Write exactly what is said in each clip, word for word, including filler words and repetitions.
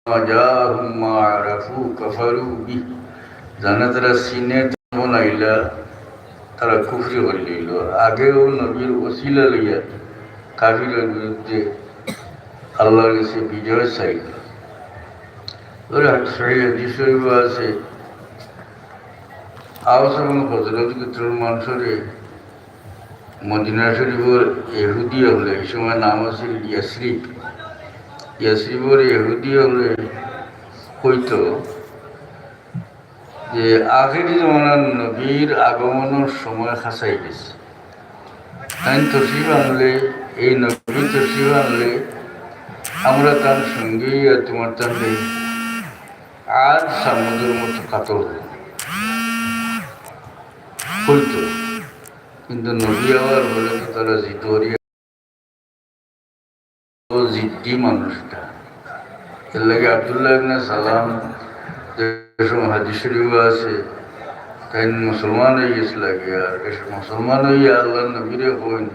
لما جاءهم ما عرفوا كفروا به। যানে তারা চিনে, তারা বানাইলা, তারা কুফরি করিলিল। আগেও নবীর ওসিলা লইয়া কাফিরের বিরুদ্ধে আল্লাহর কাছে বিজয় চাইল। ওরা সহি হাদিস শরীফ আছে, আওস এবং খজরজ গোত্রর মানুষরে মদিনা শরীফর ইহুদি অকলে, এই সময় নাম আছিল ইয়াসরিব, ইয়াসরিবর ইহুদি অকলে কইতো যে আখেরি জমানার নবীর আগমনর সময় কাছাই গেছে। তাইন তশরিফ আনলে, এই নবী তশরিফ আনলে আমরা তার সঙ্গে আর তোমার তার নেই। আর সামুদ্রের মতো কাতর হইব। কইতো। কিন্তু নবী আওয়ার পরে তো তারা জিদ করিয়া, ও জিদ্দি মানুষটা। এর লাগি আব্দুল্লাহ ইবনে সালাম, যে সময় হাদিস শরীফ আছে, তাইন মুসলমান অই গেছিল আগে, আর এ সময় মুসলমান অইয়া আল্লাহর নবীরে কইন,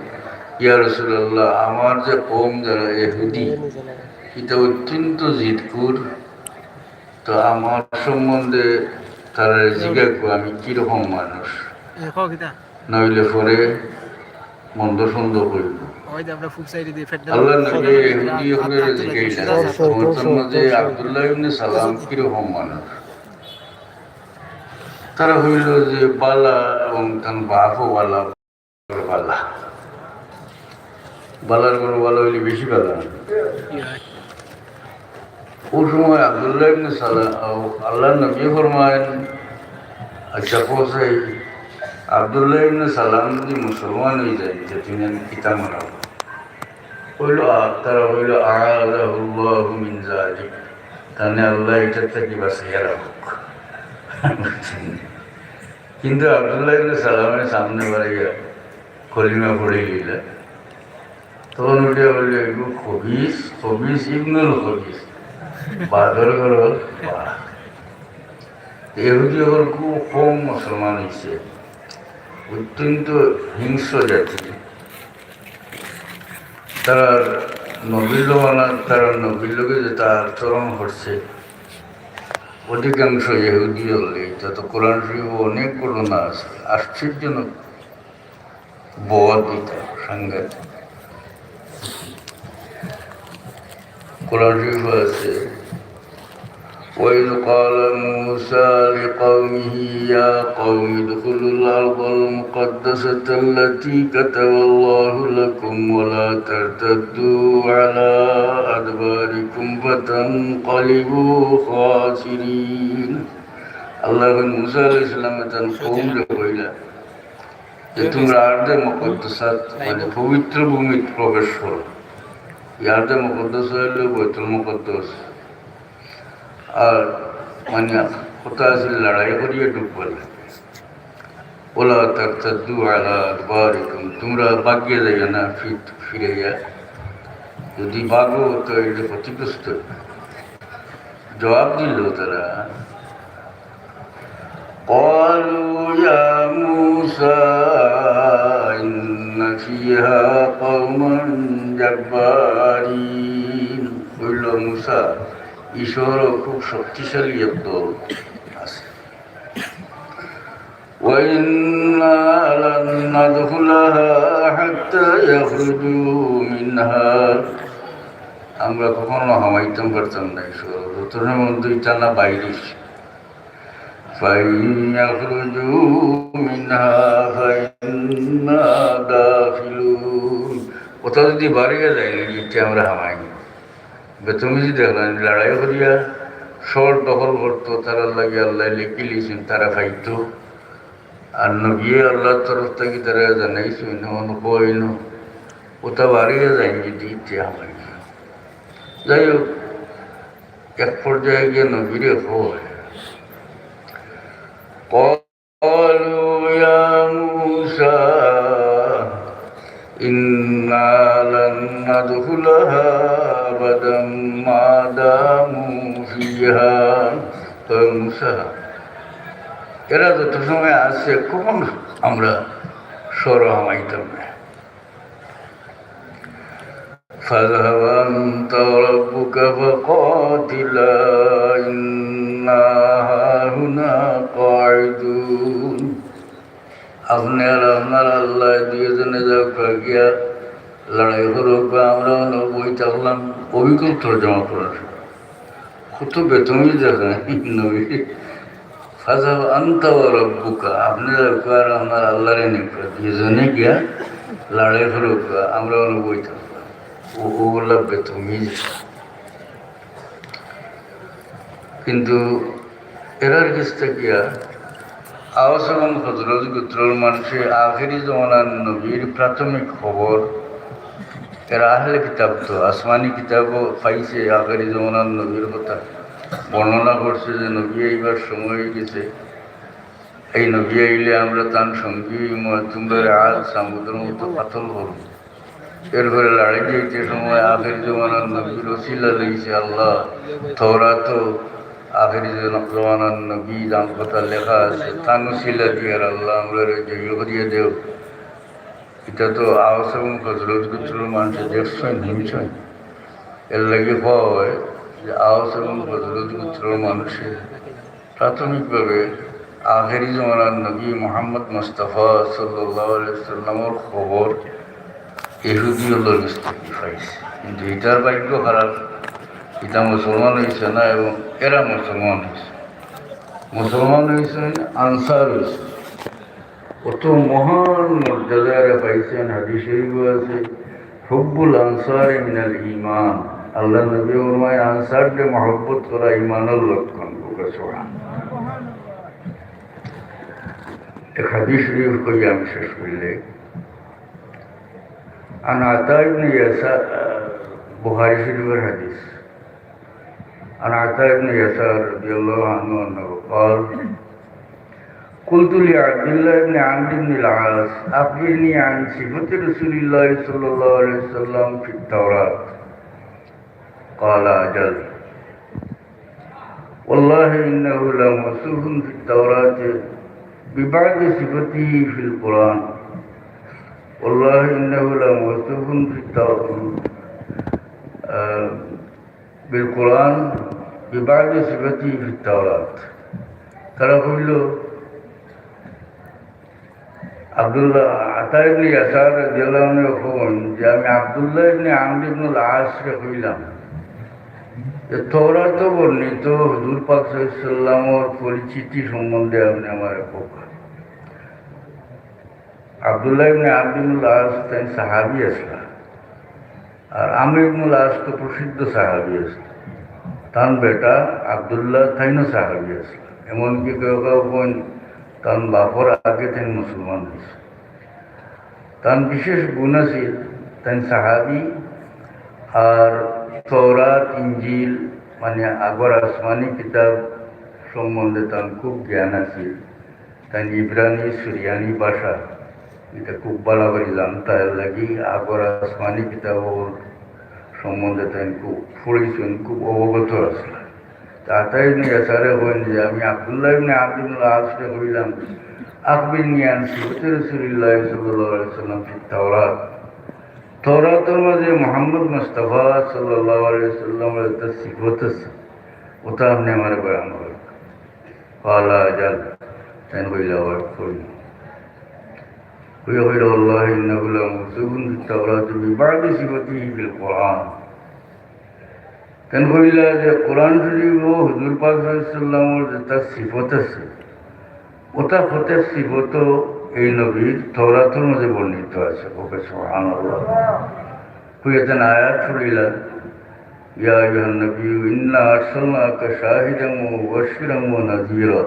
"ইয়া রাসূলুল্লাহ, আমার যে কওম যারা ইহুদি, এটা অত্যন্ত জিদখুর, তো আমার সম্বন্ধে তারা জিজ্ঞাসা করে আমি কিরকম মানুষ, না হইলে পরে মন্দ সন্দ করিব।" আল্লাহর নবী ইহুদি অকলরে জিজ্ঞাসা, "তোমার মাঝে আব্দুল্লাহ ইবনে সালাম কিরকম মানুষ?" তারা কইল যে বালা এবং তান বাপও বালা। বালা। বালার ঘরো বালা অইলে বেশি বালা। ওই সময় আব্দুল্লাহ ইবনে সালাম, আল্লাহর নবী ফরমাইন, আচ্ছা, পৌঁছাই, আব্দুল্লাহ ইবনে সালাম যদি মুসলমান অই যায়, তে তুমি আমি কিতা মনে করো? কইল, আ-, তারা কইল, "আ'আযাহুল্লাহু মিন যালিক।" তানে আল্লাহ এটার থাকি বাঁচাইয়া রাখুক। কিন্তু আব্দুল্লাহ ইবনে সালামের সামনে বাড়াইয়া কলিমা পড়ি গেল। তখন উঠিয়া বলল, "এগু খবিস, খবিস ইবনুল খবিস।" বাদর করো, বাহ। ইহুদি অকল খুব কম মুসলমান অইছে, অত্যন্ত হিংস্র জাতি। তারা নবীর জমানাত তারা নবীর লগে যেটা আচরণ করছে, অধিকাংশ ইহুদি অকলে, এটা তো কোরআন শরীফে অনেক ঘটনা আছে, আশ্চর্যজনক বদ এটা, সাংঘাতিক। কোরআন শরীফে আছে, وإذ قال موسى لقومه يا قوم ادخلوا الأرض المقدسة التي كتب الله لكم ولا ترتدوا على أدباركم فتنقلبوا خاسرين। আল্লাহ মুসা আলাইহিস সালামে তান কওমরে কইলা যে তোমরা আরদে মুকাদ্দাসাত, মানে পবিত্র ভূমিত প্রবেশ করো। এই আরদে মুকাদ্দাসা অইল বাইতুল মুকাদ্দাস। আর মানে কথা আছে, লড়াই করিয়া ঢুকবার লাগে। ওয়ালা তারতাদ্দু আলা আদবারিকুম, তোমরা বাগিয়া যাইও না ফির-, ফিরাইয়া। যদি বাগো, তো এটা ক্ষতিগ্রস্ত হইবে। জবাব দিল তারা, قالوا يا موسى إن فيها قوما جبارين। কইল, মুসা, এই শহরো খুব শক্তিশালী এক দল আছে। وإنا لن ندخلها حتى يخرجوا منها। আমরা কখনো হামাইতাম পারতাম না এই শহর, যতক্ষণ পর্যন্ত ইটা না বাইরে। فإن يخرجوا منها فإنا داخلون। ওটা যদি বাড়িয়ে যায়, ইটা আমরা হামাই। বেতমিজি দেখলেন, লড়াই করিয়া শহর দখল করতো, তারার লাগি আল্লাহ লেখি লিছেন, তারা খাইতো। আর নবী আল্লাহর তরফ থাকি তারা জানাইছেন, এমন কইন, ওটা বাড়িয়ে যায় যদি ইতে হামাই। যাই হোক, এক পর্যায়ে গিয়ে নবীরে কয়, قالوا يا موسى إنا لن ندخلها أبدا ما داموا فيها। তো মুসা, এরা যত সময় আছে, কখন আমরা শহর হামাইতাম না। فاذهب أنت وربك فقاتلا إنا هاهنا قاعدون। আপনে আর আপনার আল্লাহ দুইজনে যাউক্কা গিয়া লড়াই করউক্কা, আমরা অনো বই থাকলাম। অবিকল তর্জমা করার কত বেতমি দেখা নবী। ফাযহাব আনতা ওয়া রাব্বুকা, আপনে যাউক্কা আর আপনার আল্লাহরে নেউক্কা, দুইজনে গিয়া লড়াই করউক্কা, আমরা অনো বই থাকলাম। ও, অগুলা বেতমি দেখা। কিন্তু এরার গেছ থাকিয়া আওস এবং খজরজ গোত্রর মানষে আখেরি জমানার নবীর প্রাথমিক খবর, এরা আহলে কিতাব তো আসমানি কিতাবও পাইছে, আখেরি জমানার নবীর কথা বর্ণনা করছে যে নবী আইবার সময় অই গেছে, এই নবী আইলে আমরা তান সঙ্গী অইমু, তুমরারে আদ সামুদর মতো কাতল করমু। এরপরে লড়াই যাইতে সময় আখেরি জমানার নবীর উছিলা লইছে আল্লাহ। তওরাতো আখেরি জ-, জমানার নবী যান কথা লেখা আছে, তান উছিলা দিয়া আল্লাহ আমরারে জয়ী করিয়া দেও। ইটা তো আওস এবং খজরজ গোত্রর মানষে দেখছইন, হুনছইন। এরলাগি কওয়া অয় যে আওস এবং খজরজ গোত্রর মানষে প্রাথমিকভাবে আখেরি জমানার নবী মুহাম্মদ মুস্তাফা সাল্লাল্লাহু আলাইহি ওয়াসাল্লামর খবর ইহুদি অকলর গেছ থাকি পাইছে। কিন্তু ইতার ভাগ্য খারাপ, ইতা মুসলমান অইছে না এবং এরা মুসলমান অইছে। মুসলমান অইছে, আনসার অইছে। অত মহান মর্যাদা এরা পাইছইন, হাদিস শরীফও আছে, "হুব্বুল আনসারি মিনাল ঈমান।" আল্লাহর নবী ফরমায়, "আনসাররে মহব্বত করা ঈমানর লক্ষণ।" বলুক্কা সুবহান। এক হাদিস শরীফ কই আমি শেষ করিলে, আন আতা ইবনে ইয়াসার, বুখারী শরীফর হাদিস। عن عطاء بن يسار رضي الله عنه أنه قال: قلت لعبد الله بن عمرو بن العاص: أخبرني عن صفة رسول الله صلى الله عليه وسلم في التوراة. قال: أجل. والله إنه لموصوف في التوراة ببعض صفته في القرآن. والله إنه لموصوف في التوراة، آه، بالقرآن ببعض صفته في التوراة. তারা কইল, আব্দুল্লাহ, আতা ইবনে ইয়াসার রাদিয়াল্লাহু আনহু কইন যে আমি আব্দুল্লাহ ইবনে আমর ইবনুল আসরে কইলাম যে তওরাতো বর্ণিত হুজুর পাক সাল্লাল্লাহু আলাইহি ওয়াসাল্লামর পরিচিতি সম্বন্ধে আপনে আমারে কউক্কা। আব্দুল্লাহ ইবনে আমর ইবনুল আস তাইন সাহাবী আছলা। আর আমর ইবনুল আস তো প্রসিদ্ধ সাহাবী আছলা। তান বেটা আব্দুল্লাহ তাইনও সাহাবী আছলা। এমনকি কেউ কেউ কইন তান বাপর আগে তাইন মুসলমান অইছইন। তান বিশেষ গুণ আছিল, তাইন সাহাবী আর তওরাত, ইঞ্জিল, মানে আগর আসমানি কিতাব সম্বন্ধে তান খুব জ্ঞান আছিল। তাইন ইব্রানি, সুরিয়ানি ভাষা ইতা খুব ভালা করি জানতা, এরলাগি আগর আসমানি কিতাবর সম্বন্ধে তাইন খুব পড়ছইন, খুব অবগত আছলা। তে আতা ইবনে ইয়াসারে কইন যে আমি আব্দুল্লাহ ইবনে আমর ইবনুল আসরে কইলাম, أخبرني عن صفة رسول الله صلى الله عليه وسلم في التوراة। তওরাতর মাঝে মুহাম্মদ মুস্তাফা সাল্লাল্লাহু আলাইহি ওয়াসাল্লামর একটা সিফত আছে, ওটা আপনে আমারে বয়ান করইন। قال أجل। তাইন কইলা, "অয়, কইমু।" কইয়া কইলা, "والله إنه لموصوف في التوراة ببعض صفته في القرآن।" তাইন কইলা যে কোরআন শরীফো হুজুর পাক সাল্লাল্লাহু আলাইহি ওয়াসাল্লামর যেটা সিফত আছে, ওটা প্রত্যেক সিফত এই নবীর তওরাতর মাঝে বর্ণিত আছে। বলুক্কা সুবহানাল্লাহ। কইয়া তাইন আয়াত পড়িলা, يا أيها النبي إنا أرسلناك شاهدا ومبشرا ونذيرا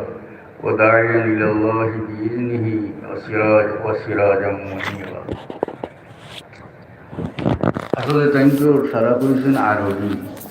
وداعيا إلى الله بإذنه وسراج-، وسراجا منيرا। আসলে তাইন তো সারা কইছইন আরবি,